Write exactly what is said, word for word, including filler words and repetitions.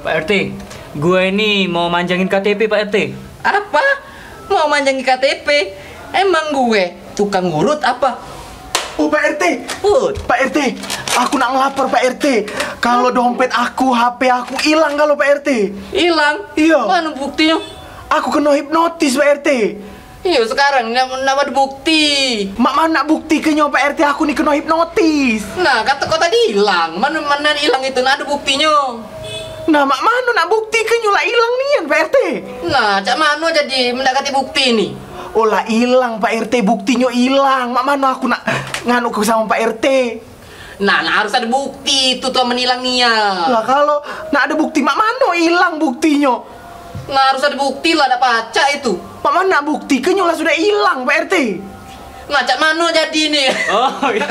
Pak R T, gue ini mau manjangin K T P, Pak R T. Apa? Mau manjangin K T P? Emang gue tukang urut apa? Oh, Pak R T. Put. Pak R T, aku nak ngelapor, Pak R T. Kalau dompet aku, H P aku hilang kalau, Pak R T. Hilang? Iya. Mana buktinya? Aku kena hipnotis, Pak R T. Iyo, sekarang nak, nak ada bukti. Mak mana nak bukti ke nyo, Pak R T, aku ni kena hipnotis. Nah, kata kau tadi hilang. Mana, mana hilang itu? Nak ada buktinyo. Nah, mak mano nak bukti ke nyo lah ilang nian, Pak R T? Nah, cak mano jadi mendak katik bukti ni? Oh, lah ilang, Pak R T, buktinyo ilang. Mak mano aku nak nganu ke samo Pak R T? Nah, nah harus ada bukti itu tuh menilang nian. Lah, kalau nak ada bukti, mak mano ilang buktinyo? Nah, harus ada bukti lah, dak pacak itu. Mak mano nak bukti ke nyo lah sudah ilang, Pak R T? Nah, cak mano jadi ni? Oh, iya.